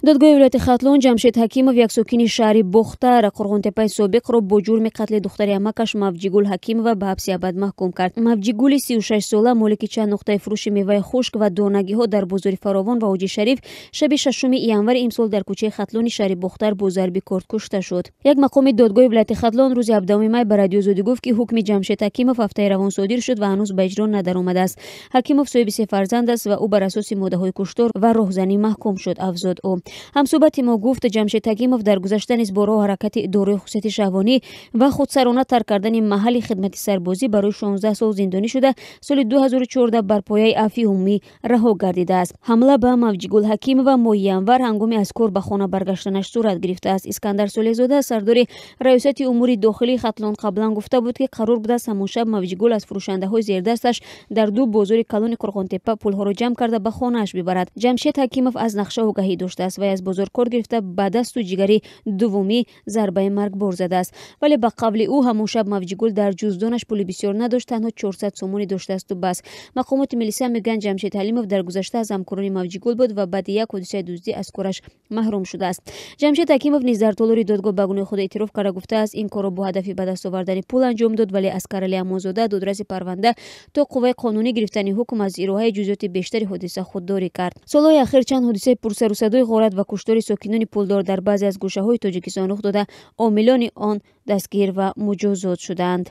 Додгоҳи вилояти Хатлон Ҷамшед Ҳакимов, як сокини шаҳри Бохтар, Қурғонтеппаи собиқро бо ҷурми қатли духтари амакаш Мавҷигул Ҳакимова ба ҳабси абад маҳкум кард. Мавҷигули 36сола, молики чанд нуқтаи фурӯши меваи хушк ва донагиҳо дар бозори Фаровон ва Ҳоҷи Шариф, шаби 6 январи имсол дар кӯчаи Хатлони шаҳри Бохтар бо зарби корд кушта шуд. Як мақоми додгоҳи вилояти Хатлон рӯзи 17 май ба Радиои Озодӣ гуфт, ки ҳукми Ҷамшед Ҳакимов ҳафтаи равон содир шуд ва ҳанӯз ба иҷро надаромадааст. Ҳакимов соҳиби се фарзанд аст ва ӯ бар асоси моддаҳои куштор ва роҳзанӣ маҳкум шуд, афзуд ӯ. Ҳамсӯҳбати мо гуфт, Ҷамшед Ҳакимов дар гузашта низ бо роҳ ҳаракати дорои хусусияти шаҳвонӣ ва худсарона тарк кардани маҳалли хидмати сарбозӣ барои 16 сол зиндонӣ шуда, соли 2014 бар пояи афви умумӣ раҳо гардидааст. Ҳамла ба Мавҷигул Ҳакимова моҳи январ ҳангоми аз кор ба хона баргаштанаш сурат гирифтааст. Искандар Солеҳзода, сардори раёсати умури дохилии Хатлон, қаблан гуфта буд, ки қарор будааст ҳамон шаб Мавҷигул аз фурӯшандаҳои зердасташ дар ду бозори калони Қурғонтеппа пулҳоро ҷамъ карда ба хонааш бибарад. Ҷамшед Ҳакимов аз нақша огаҳӣ доштааст ва аз бозор кор гирифта ба дасту ҷигари дуввумӣ зарбаи маргбор задааст. Вале ба қавли ӯ, ҳамон шаб Мавҷигул дар ҷуздонаш пули бисёр надошт, танҳо 400 сомонӣ доштаасту бас. Мақомоти милиса мегӯянд, Ҷамшед Ҳалимов дар гузашта аз ҳамкорони Мавҷигул буд ва баъди як ҳодисаи дуздӣ аз кораш маҳрум шудааст. Ҷамшед Ҳакимов низ дар толори додгоҳ ба гуноҳи худ эътироф карда, гуфтааст, ин корро бо ҳадафи ба даст овардани пул анҷом дод, вале Аскарали Амонзода, додраси парванда, то қувваи қонунӣ гирифтани ҳукм аз ироҳаи ҷузъиёти бештари ҳодиса худдорӣ кард. Солҳои ахир чанд ҳодисаи пурсарусадои ғорат ва куштори сокинони пулдор дар баъзе аз гӯшаҳои Тоҷикистон рух дода, омилони он дастгир ва муҷозот шуданд.